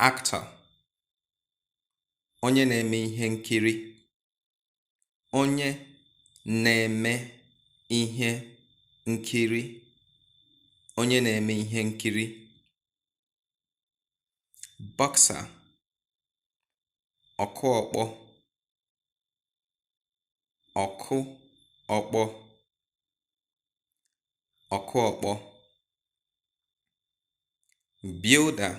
Actor, onye na-eme ihe nkiri. Onye na-eme ihe nkiri. Onye na-eme ihe nkiri. Boxer, ọkụ ọkpọ. Ọkụ ọkpọ. Ọkụ ọkpọ. Builder,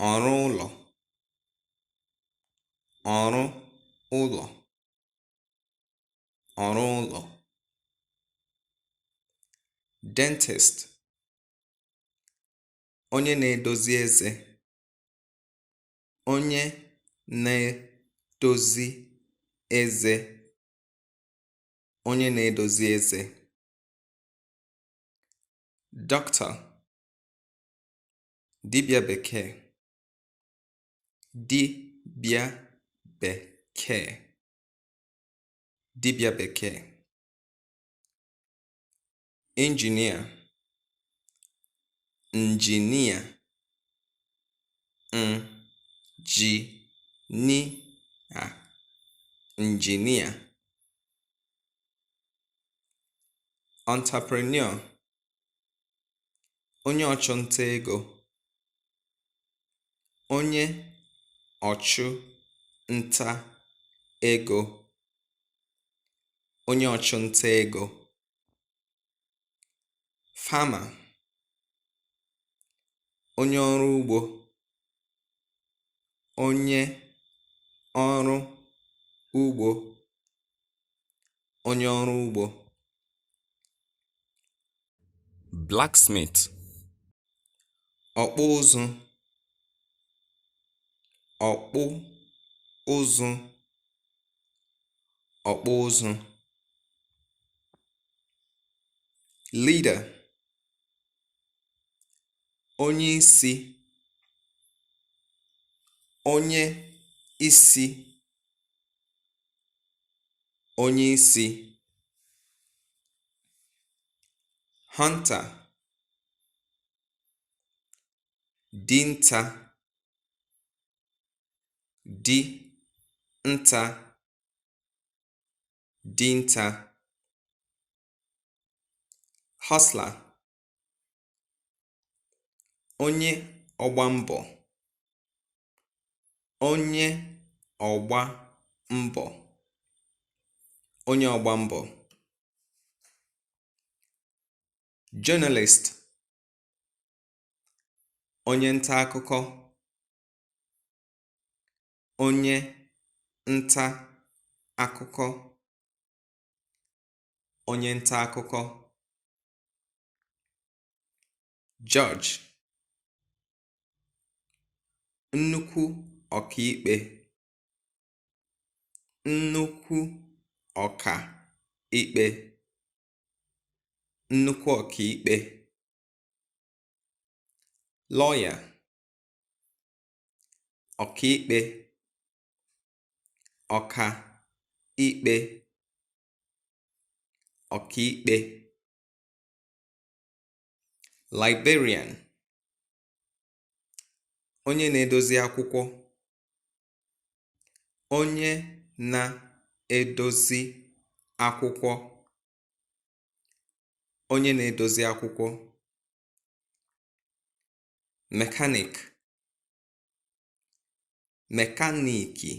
ọrụ ụlọ. Ọrụ ụlọ. Ọrụ ụlọ. Dentist, onye na-edozi eze. Onye na-edozi eze. Onye na-edozi eze. Doctor, dibịa bekee. Dibịa bekee. Dibịa bekee. Engineer, injinia. N ji ni a, injinia. Entrepreneur, onye ọchụnta ego. Onye ọchụ nta ego. Onye ọchụnta ego. Farmer, onye ọrụ ugbo. Onye ọrụ ugbo. Onye ọrụ ugbo. Blacksmith. Ọkpụ ụzụ. Ọkpụ ụzụ. Ọkpụ ụzụ. Leader, onye isi. Onye isi. Onye isi. Hunter, dinta. Di nta. Dinta. Hustler, onye ọgba mbọ. Onye ọgba mbọ. Onye ọgba mbọ. Journalist, onye nta akụkọ. Onye nta akụkọ. Onye nta akụkọ. Judge, nnukwu ọkaikpe. Nnukwu ọka ikpe. Nnukwu ọkaikpe. Lawyer, ọkaikpe. Ọka ikpe. Ọkaikpe. Librarian, onye na-edozi akwụkwọ. Onye na-edozi akwụkwọ. Onye na-edozi akwụkwọ. Mechanic, mekaniki.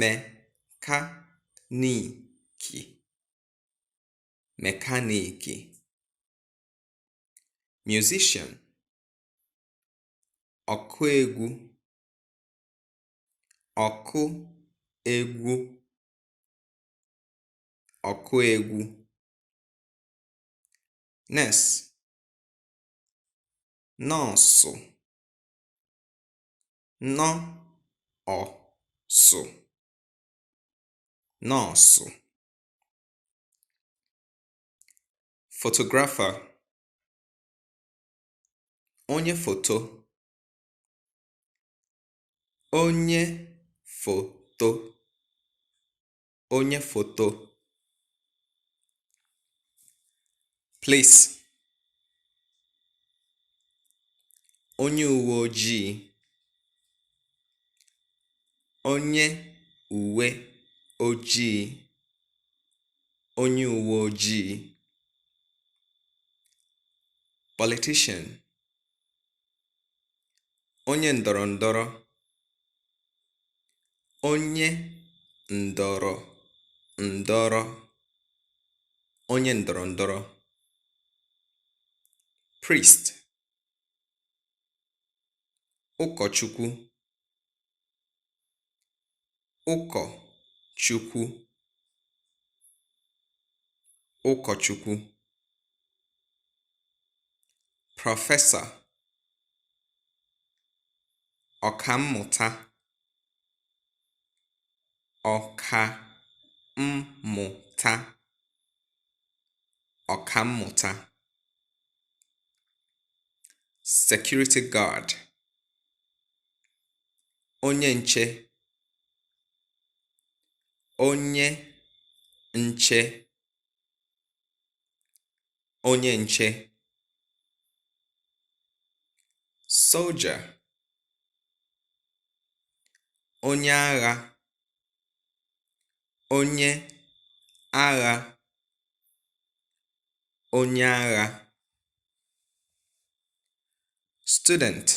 Mekaniki. Mekaniki. Musician, ọkụ egwu. Ọkụ egwu. Ọkụ egwu. Nurse, nọọsụ. Nọ ọ sụ, nọọsụ. Photographer, onye foto. Onye foto. Onye foto. Place, Onye uwe ojii. Onye uwe ojii. Onye uwe ojii. Politician. Onye ndọrọ ndọrọ. Onye ndọrọ ndọrọ. Onye ndọrọ ndọrọ. Priest. Ụkọchukwu. Ụkọchukwu. Ụkọchukwu. Professor. Ọkammụta. Ọkammụta. Ọkammụta. Security guard. Onye nche. Onye nche. Onye nche. Soldier. Onye agha. Onye agha. Onye agha. Student.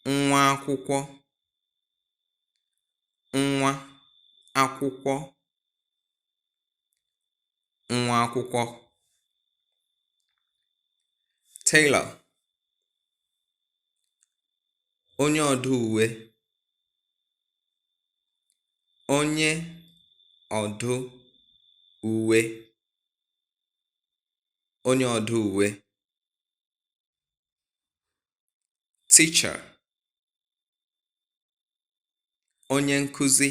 Nwa akwụkwọ. Nwa akwụkwọ. Nwa akwụkwọ. Tailor. Onye ọdụ uwe. Onye ọdụ uwe. Onye ọdụ uwe. Teacher. Onye nkuzi.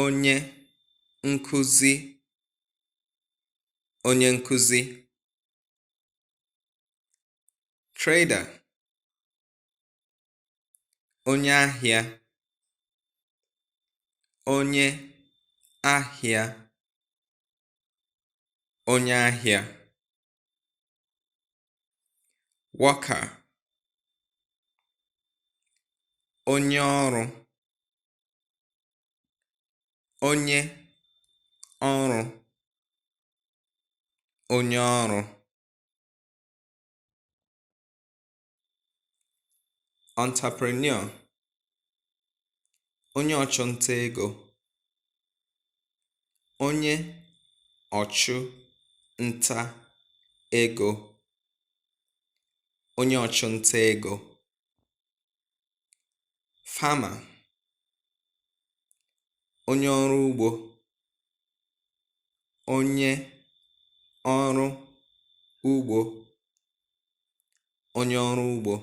Onye nkuzi. Onye nkuzi. Trader. Onye ahịa. Onye ahịa. Onye ahịa. Worker. Onye ọrụ. Onye ọrụ. Onye ọrụ. Entrepreneur. Onye ọchụnta ego. Onye ọchụ nta ego. Onye ọchụnta ego. Farmer. Onye ọrụ ugbo. Onye ọrụ ugbo. Onye ọrụ ugbo.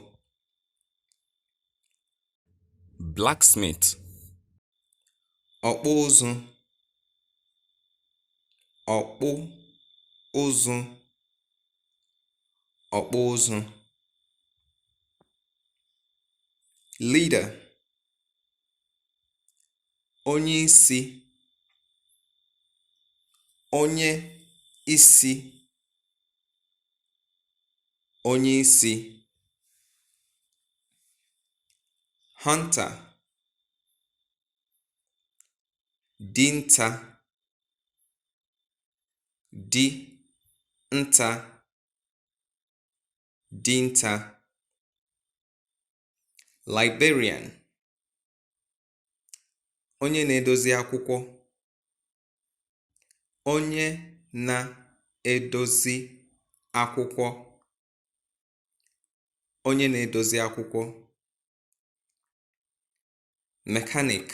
Blacksmith. Ọkpụ ụzụ. Ọkpụ ụzụ. Ọkpụ ụzụ. Leader. Onye isi. Onye isi. Onye isi. Hunter. Dinta. Di nta. Dinta. Librarian. Onye na-edozi akwụkwọ. Onye na-edozi akwụkwọ. Onye na-edozi akwụkwọ. Mechanic.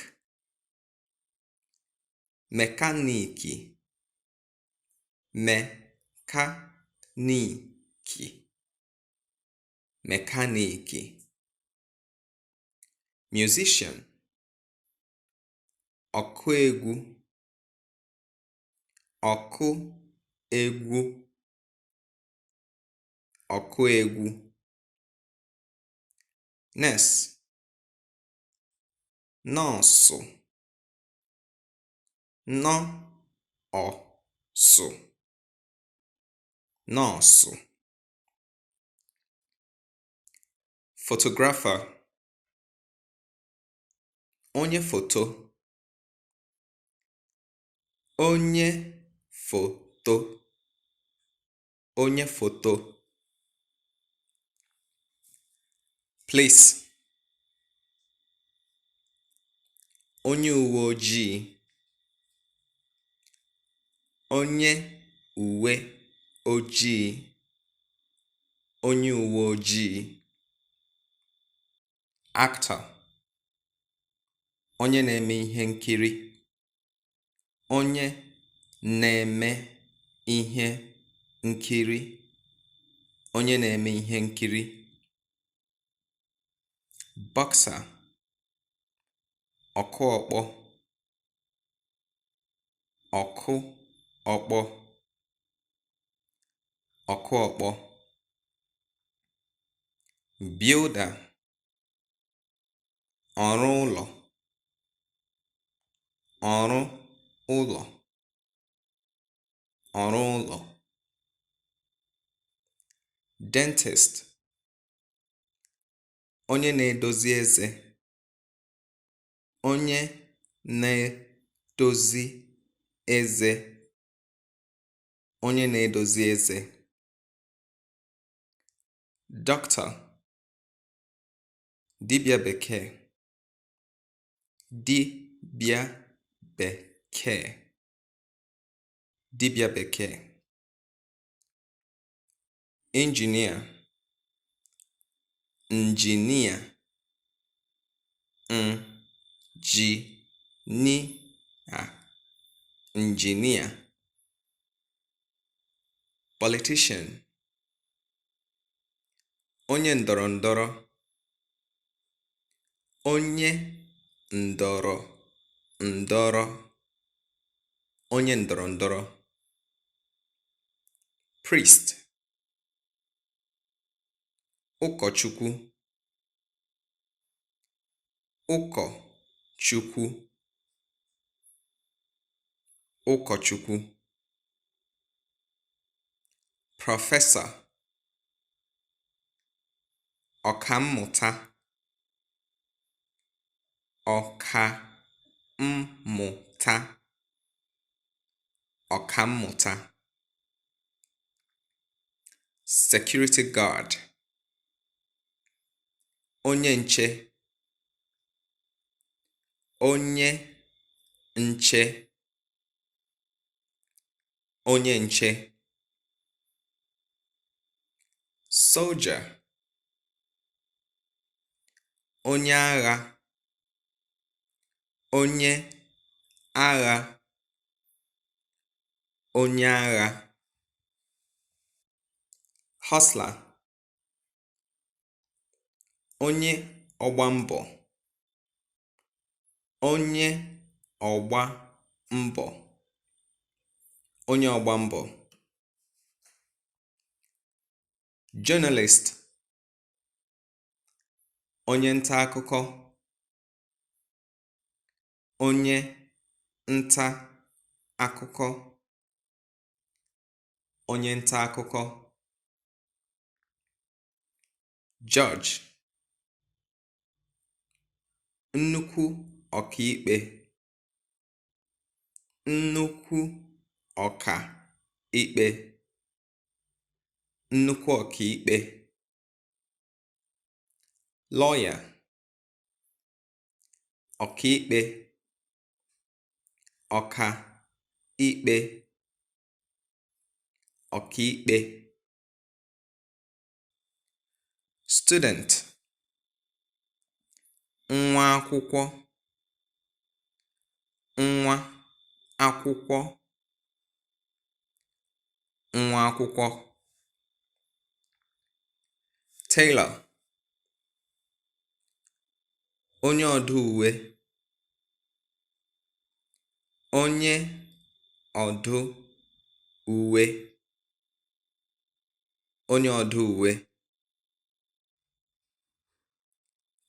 Mekaniki. Mekaniki. Mekaniki. Musician. Ọkụ egwu. Ọkụ egwu. Ọkụ egwu. Nurse. Nọọsụ. Nọọsụ. Nọọsụ. Photographer, onye foto. Onye foto. Onye foto. Police, onye uwe ojii. Onye uwe ojii. Onye uwe ojii. Actor, onye na-eme ihe nkiri. Onye na-eme ihe nkiri. Onye na-eme ihe nkiri. Boxer, ọkụ ọkpọ. Ọkụ ọkpọ. Ọkụ ọkpọ. Builder, ọrụ ụlọ. Ọrụ ụlọ. Ọrụ ụlọ. Dentist, onye na-edozi eze. Onye na-edozi eze. Onye na-edozi eze. Doctor, dibịa bekee. Dibịa bekee. Dibịa bekee. Engineer, injinia. N ji ni a, injinia. Politician, onye ndọrọ ndọrọ. Onye ndọrọ ndọrọ. Onye ndọrọ ndọrọ. Priest, ụkọchukwu. Ụkọchukwu. Ụkọchukwu. Professor, ọkammụta. Ọkammụta. Ọkammụta. Security guard, onye nche. Onye nche. Onye nche. Soldier, onye agha. Onye agha. Onye agha. Hustler, onye ọgba mbọ. Onye ọgba mbọ. Onye ọgba mbọ. Journalist, onye nta akụkọ. Onye nta akụkọ. Onye nta akụkọ. Judge, nnukwu ọkaikpe. Nnukwu ọkaikpe. Nnukwu ọkaikpe. Lawyer, ọkaikpe. Ọkaikpe. Ọkaikpe. Student, nwa akwụkwọ. Nwa akwụkwọ. Nwa akwụkwọ. Tailor, onye ọdụ uwe. Onye ọdụ uwe. Onye ọdụ uwe.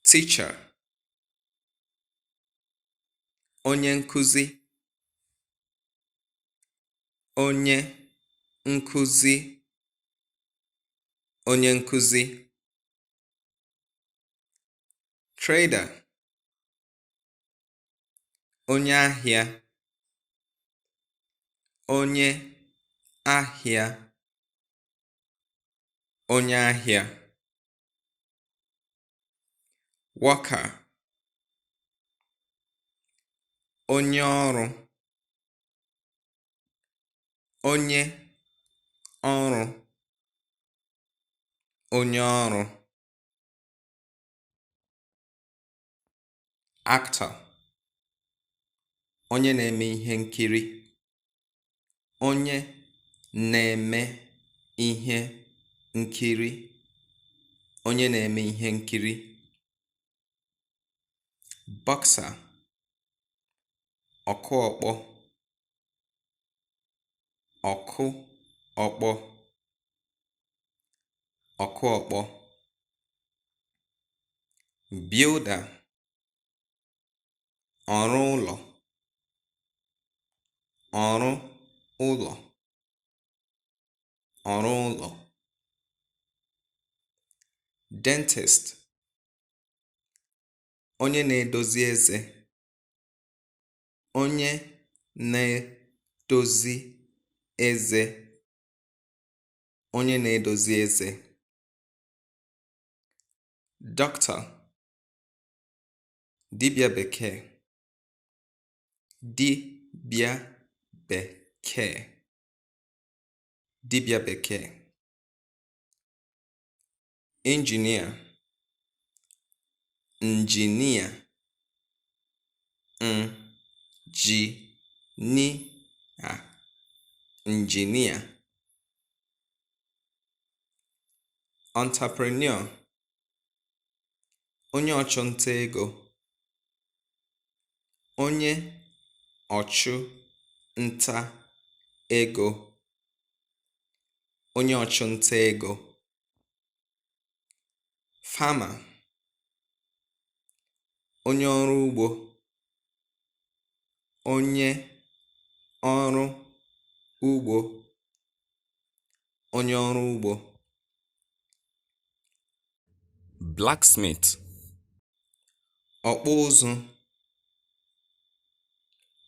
Teacher, onye nkuzi. Onye nkuzi. Onye nkuzi. Trader, onye ahịa, onye ahịa, onye ahịa. Worker, onye ọrụ, onye ọrụ, onye ọrụ. Actor, onye na-eme ihe nkiri, onye na-eme ihe nkiri, onye na-eme ihe nkiri. Boxer, ọkụ ọkpọ, ọkụ ọkpọ, ọkụ ọkpọ. Builder, ọrụ ụlọ, ọrụ ụlọ, ọrụ ụlọ. Dentist, onye na-edozi eze, onye na-edozi eze, onye na-edozi eze. Doctor, dibịa bekee, dibịa bekee, dibịa bekee. Engineer, injinia, n ji ni a, injinia. Entrepreneur, onye ọchụnta ego, onye ọchụ nta ego, onye ọchụnta ego. Farmer, onye ọrụ ugbo, onye ọrụ ugbo, onye ọrụ ugbo. Blacksmith, ọkpụ ụzụ,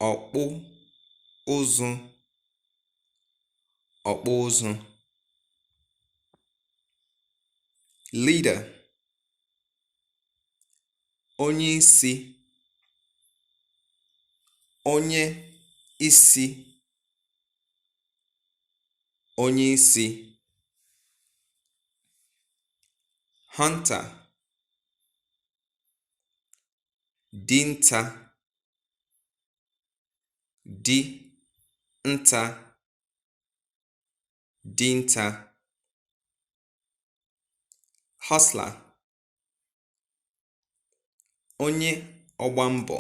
ọkpụ ụzụ, ọkpụ ụzụ. Leader, onye isi, onye isi, onye isi. Hunter, dinta, di nta, dinta. Hustler, onye ọgba mbọ,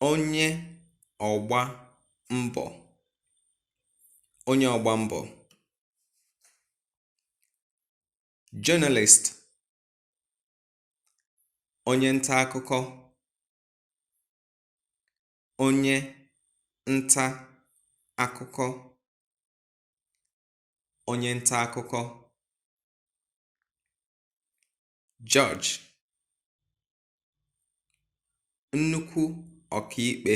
onye ọgba mbọ, onye ọgba mbọ. Journalist, onye nta akụkọ, onye nta akụkọ, onye nta akụkọ. Judge, nnukwu ọkaikpe,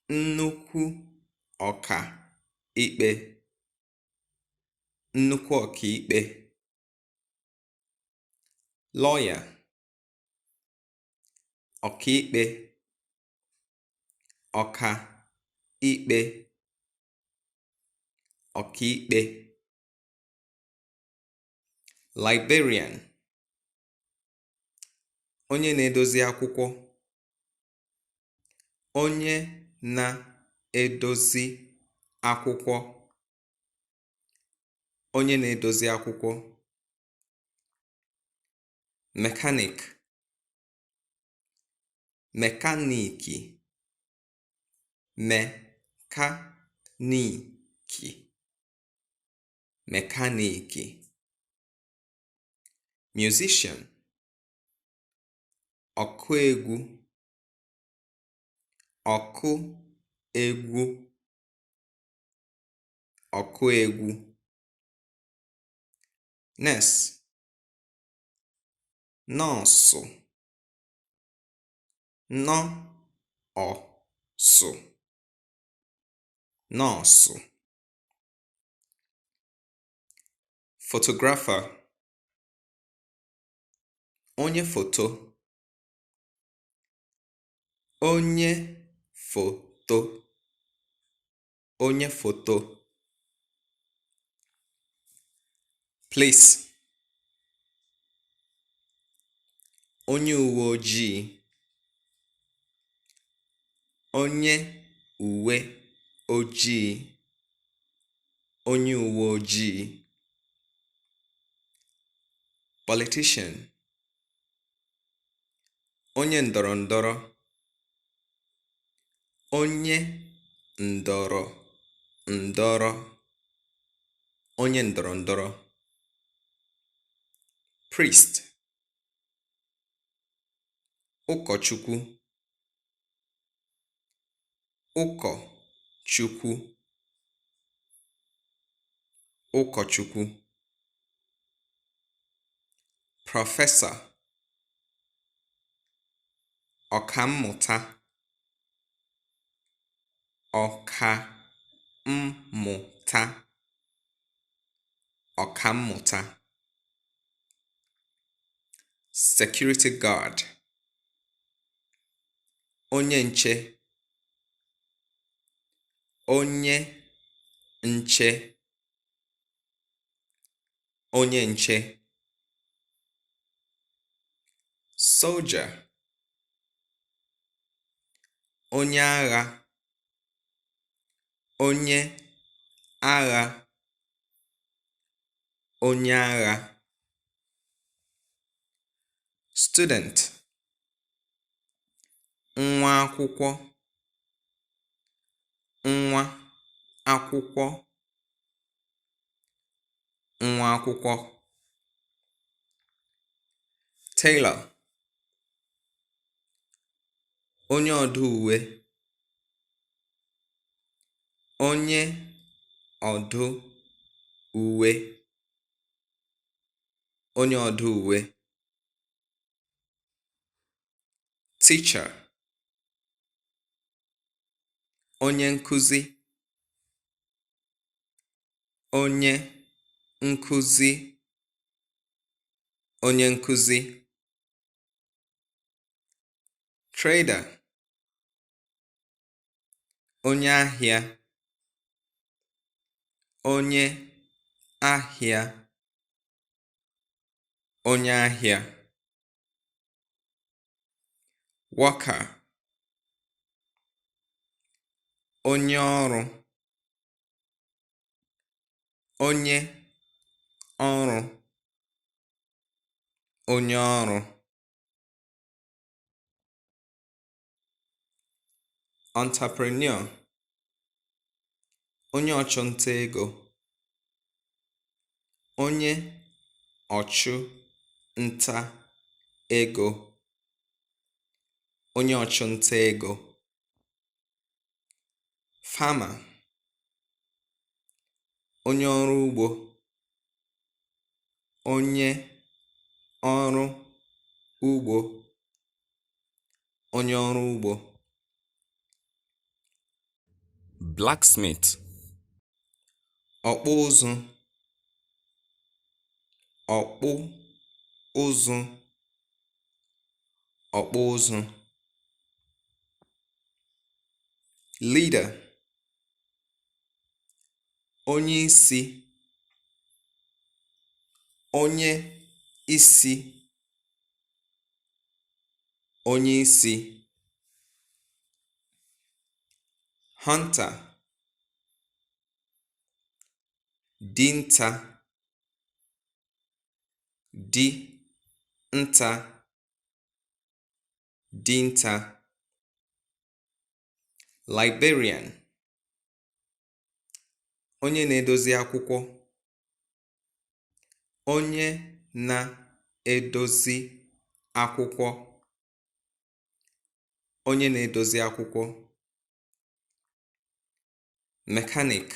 nnukwu ọka ikpe, nnukwu ọkaikpe. Lawyer, ọkaikpe, ọka ikpe, ọkaikpe. Librarian, onye na-edozi akwụkwọ, onye na-edozi akwụkwọ, onye na-edozi akwụkwọ. Mechanic, mekaniki, mekaniki, mekaniki. Musician, ọkụ egwu, ọkụ egwu, ọkụ egwu. Nurse, Nọọsụ, nọọsụ, nọọsụ. Photographer, onye foto, onye foto, onye foto. Police, onye uwe ojii, onye uwe ojii, onye uwe ojii. Politician, onye ndọrọ ndọrọ, onye ndọrọ ndọrọ, onye ndọrọ ndọrọ. Priest, ụkọchukwu, ụkọchukwu, ụkọchukwu. Professor, ọkammụta, ọkammụta, ọkammụta. Security guard, onye nche, onye nche, onye nche. Soldier, onye agha, onye agha, onye agha. Student, nwa akwụkwọ, nwa akwụkwọ, nwa akwụkwọ. Tailor, onye ọdụ uwe, onye ọdụ uwe, onye ọdụ uwe. Teacher, onye nkuzi, onye nkuzi, onye nkuzi. Trader, onye ahịa, onye ahịa, onye ahịa. Worker, onye ọrụ, onye ọrụ, onye ọrụ. Entrepreneur, onye ọchụnta ego, onye ọchụ nta ego, onye ọchụnta ego. Farmer, onye ọrụ ugbo, onye ọrụ ugbo, onye ọrụ ugbo. Blacksmith, ọkpụ ụzụ, ọkpụ ụzụ, ọkpụ ụzụ. Leader, onye isi, onye isi, onye isi. Hunter, dinta, dinta, dinta. Librarian, onye na-edozi akwụkwọ, onye na-edozi akwụkwọ, onye na-edozi akwụkwọ. Mechanic,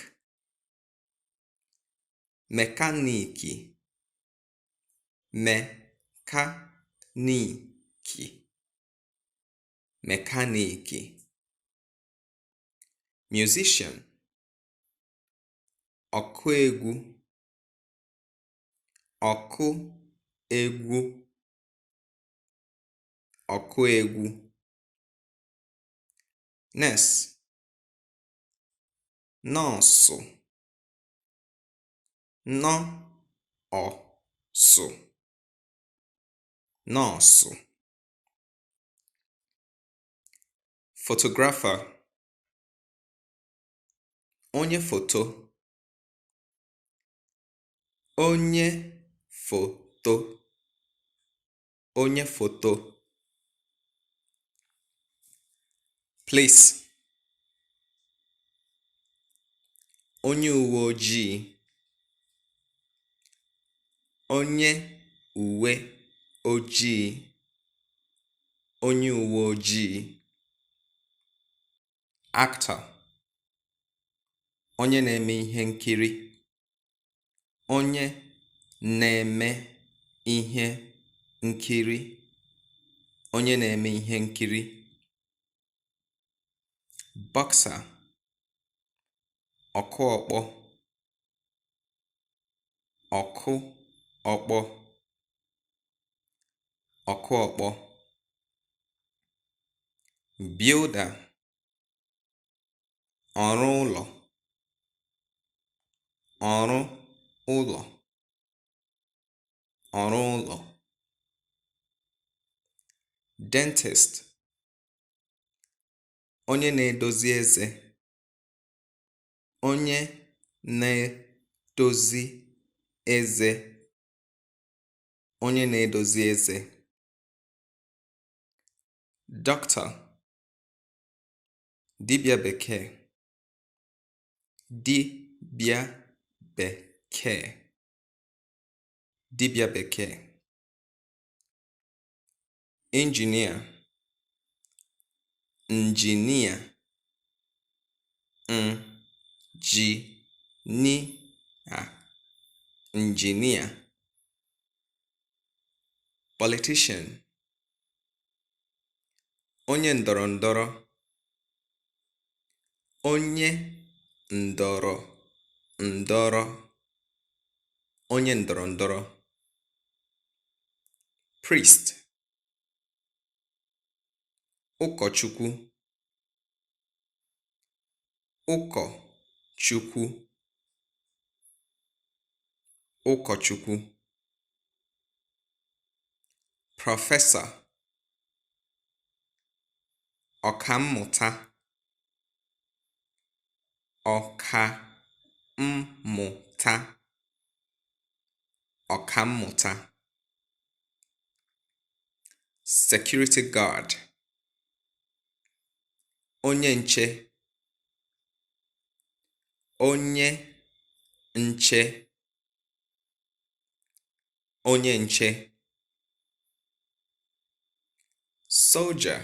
mekaniki, Niki, mekaniki. Musician, ọkụ egwu, ọkụ egwu, ọkụ egwu. Nurse, nọọsụ, nọọsụ, nọọsụ. Photographer, onye foto, onye foto, onye foto. Police, onye uwe ojii, onye uwe ojii, onye uwe ojii. Actor, onye na-eme ihe nkiri, onye na-eme ihe nkiri, onye na-eme ihe nkiri. Boxer, ọkụ ọkpọ, ọkụ ọkpọ, ọkụ ọkpọ. Builder, ọrụ ụlọ, ọrụ ụlọ, ọrụ ụlọ. Dentist, onye na-edozi eze, onye na-edozi eze, onye na-edozi eze. Doctor, dibịa bekee, dibịa bekee, dibịa bekee. Engineer, injinia, n-ji-ni-a, injinia. Politician, onye ndọrọ ndọrọ, onye ndọrọ ndọrọ, onye ndọrọ ndọrọ. Priest, ụkọchukwu, ụkọchukwu, ụkọchukwu. Professor, ọkammụta, ọkammụta, ọkammụta. Security guard, onye nche, onye nche, onye nche. Soldier,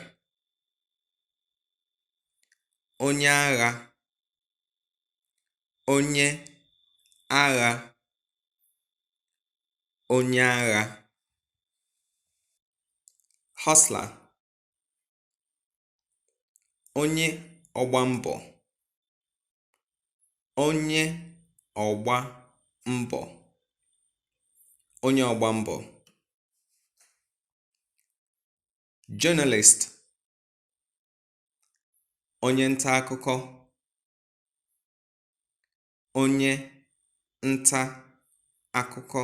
onye agha, onye agha, onye agha. Hustler, onye ọgba mbọ, onye ọgba mbọ, onye ọgba mbọ. Journalist, onye nta akụkọ, onye nta akụkọ,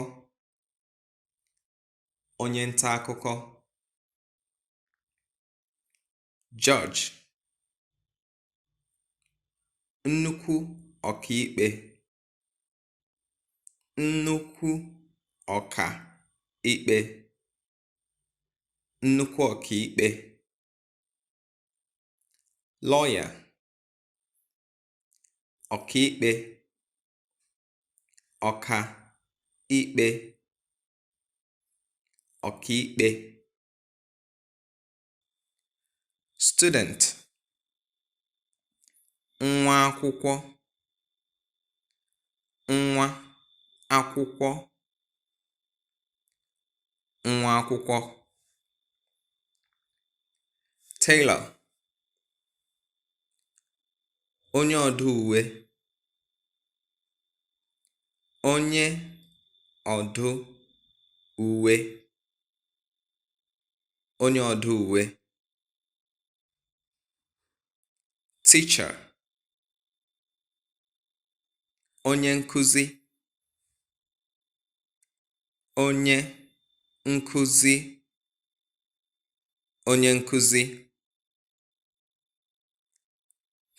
onye nta akụkọ. Judge, nnukwu ọkaikpe, nnukwu ọkaikpe, nnukwu ọkaikpe. Lawyer, ọkaikpe, ọkaikpe, ọkaikpe. Student, nwa akwụkwọ, nwa akwụkwọ, nwa akwụkwọ. Tailor, onye ọdụ uwe. Onye ọdụ uwe. Onye ọdụ uwe. Teacher, onye nkuzi. Onye nkuzi. Onye nkuzi.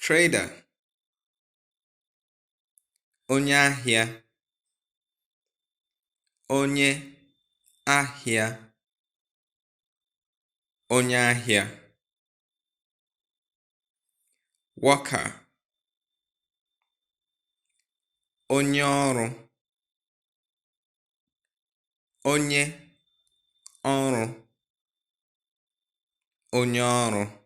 Trader, onye ahịa. Onye ahịa. Onye ahịa. Worker, onye ọrụ. Onye ọrụ. Onye ọrụ.